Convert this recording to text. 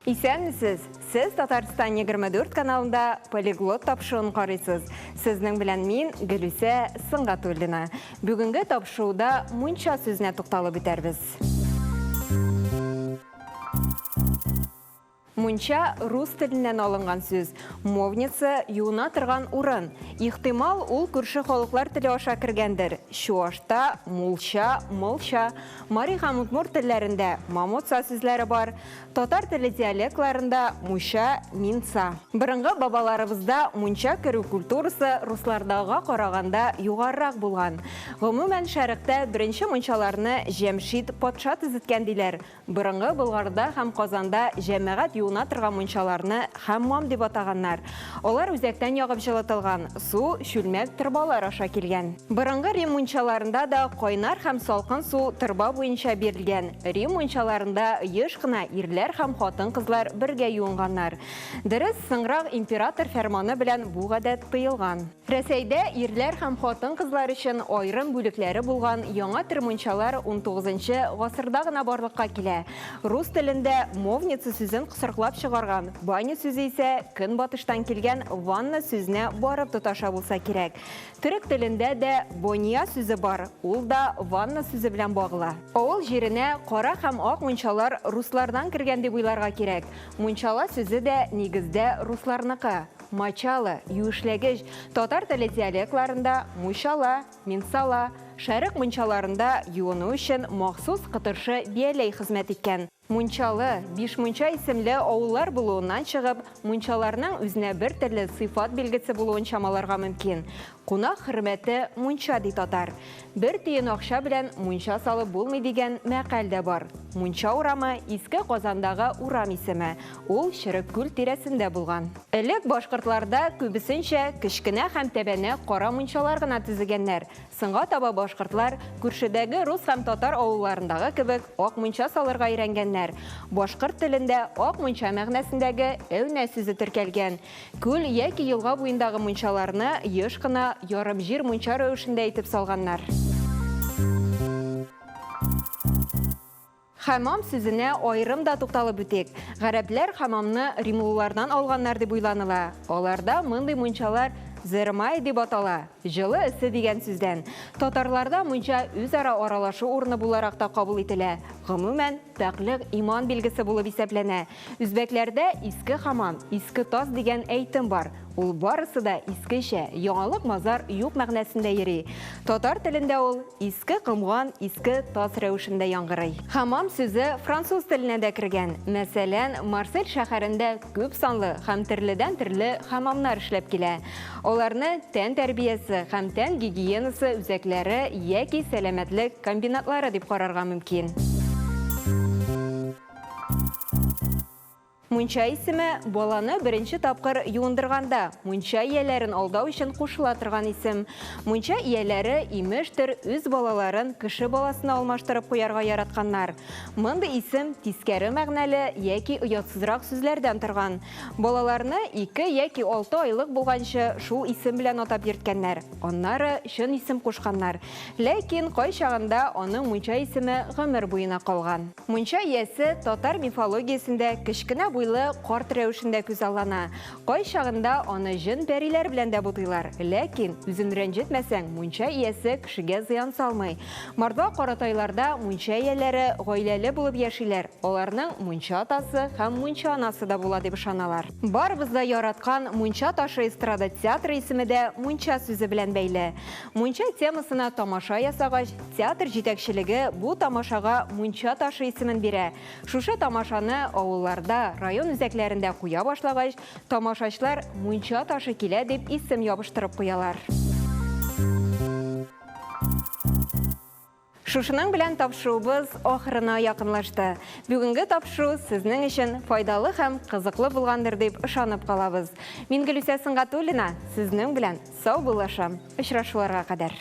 Исәнмесез! Сез Татарстан 24 каналында Полиглот тапшыруын карыйсыз. Сезнең белән мин, Гөлүсә Сөнгатуллина. Бүгенге тапшыруда мунча сүзенә тукталып үтәрбез. Мунча рус теленнән алынган сүз. Мовница, юына торган урын. Ихтимал, ул күрше халыклар теле аша кергәндер. Чуашта, мулча, молча. Мари һәм удмурт телләрендә мамоца сүзләре бар. Татар теле диалектларында муча, минца. Борынгы бабаларыбызда мунча керү культурасы руслардагыга караганда югарырак булган. Гомумән, Шәрыкта беренче мунчаларны Җәмшид патша төзеткән диләр. Борынгы Болгарда һәм Казанда җәмәгать юына торган мунчаларны хәммам дип атаганнар. Алар үзәктән ягып җылытылган, су чүлмәк торбалар аша килгән. Борынгы Рим мунчаларында да кайнар һәм салкын су торба буенча бирелгән. Рим мунчаларында еш кына ирләр һәм хатын-кызлар бергә юынганнар. Дөрес, соңрак император фәрманы белән бу гадәт тыелган. Рәсәйдә ирләр һәм хатын-кызлар өчен аерым бүлекләре булган яңа төр мунчалар унтугызынчы гасырда гына барлыкка килә. Рус телендә мовница сүзен кысрыклап чыгарган, баня сүзе исә көнбатыштан килгән ванна сүзенә барып тоташа булса кирәк. Төрек телендә дә бония сүзе бар, ул да ванна сүзе белән баглы. Авыл җиренә кара һәм ак мунчалар руслардан кергән дип уйларга кирәк. Мунчала сүзе дә, нигездә, русларныкы. Мочало, юешләгеч, татар теле диалектларында мучала, минсала, шәрык мунчаларында юыну өчен махсус кытыршы бияләй хезмәт иткән. Мунчалы, Бишмунча исемле авыллар булуыннан чыгып, мунчаларның үзенә бер төрле сыйфат билгесе булуын чамаларга мөмкин. Кунак хөрмәте мунча, ди татар. Бер тиен акча белән мунча салып булмый дигән мәкаль дә бар. Мунча урамы, Иске Казандагы урам исеме. Ул Черек күл тирәсендә булган. Элек башкортларда күбесенчә кечкенә һәм тәбәнәк кара мунчалар гына төзегәннәр. Соңга таба башкортлар, күршедәге рус һәм татар авылларындагы кебек, ак мунча салырга өйрәнгәннәр. Башкорт телендә ак мунча мәгънәсендәге әүнә сүзе теркәлгән. Күл яки елга буендагы мунчаларны еш кына ярымҗир мунча рәвешендә итеп салганнар. Хәмам сүзенә аерым да тукталып үтик. Гарәпләр хәмамны римлылардан алганнар дип уйланыла. Аларда мондый мунчалар зермай дип атала, җылы эссе дигән сүздән. Татарларда мунча үзара аралашу урыны буларак та кабул ителә. Гомумән, пакьлек иман билгесе булып исәпләнә. Үзбәкләрдә иске хамам, иске таз дигән әйтем бар. Ул барысы да искечә, яңалык-мазар юк мәгънәсендә йөри. Татар телендә ул иске комган, иске таз рәвешендә яңгырый. Хамам сүзе француз теленә дә кергән. Мәсәлән, Марсель шәһәрендә күп санлы һәм төрледән-төрле хамамнар эшләп килә. Аларны тән тәрбиясе һәм тән гигиенасы үзәкләре яки сәламәтлек комбинатлары дип карарга мөмкин. Мунча исеме, баланы беренче тапкыр юындырганда, мунча ияләрен алдау өчен кушыла торган исем. Мунча ияләре, имештер, үз балаларын кеше баласына алмаштырып куярга яратканнар. Мондый исем тискәре мәгънәле яки оятсызрак сүзләрдән торган. Балаларны ике яки алты айлык булганчы шул исем белән атап йөрткәннәр. Аннары чын исем кушканнар. Ләкин кайчагында аның мунча исеме гомер буена калган. Мунча иясе татар мифологиясендә кечкенә буйлы карт рәвешендә күзаллана. Кайчагында аны җен-пәриләр белән дә бутыйлар. Ләкин, үзен рәнҗетмәсәң, мунча иясе кешегә зыян салмый. Мордва каратайларда мунча ияләре гаиләле булып яшиләр, аларның мунча атасы һәм мунча анасы да була дип ышаналар. Барыбыз да яраткан Мунча ташы эстрада театры исеме дә мунча сүзе белән бәйле. Мунча темасына тамаша ясагач, Театр җитәкчелеге бу тамашага Мунча ташы исемен бирә. Шушы тамашаны авылларда, район үзәкләрендә куя башлагач, тамашачылар Мунча ташы килә дип исем ябыштырып куялар. Шушының белән тапшыруыбыз ахырына якынлашты. Бүгенге тапшыру сезнең өчен файдалы һәм кызыклы булгандыр дип ышанып калабыз. Мин Гөлүсә Сөнгатуллина, сезнең белән саубуллашам. Очрашуларга кадәр.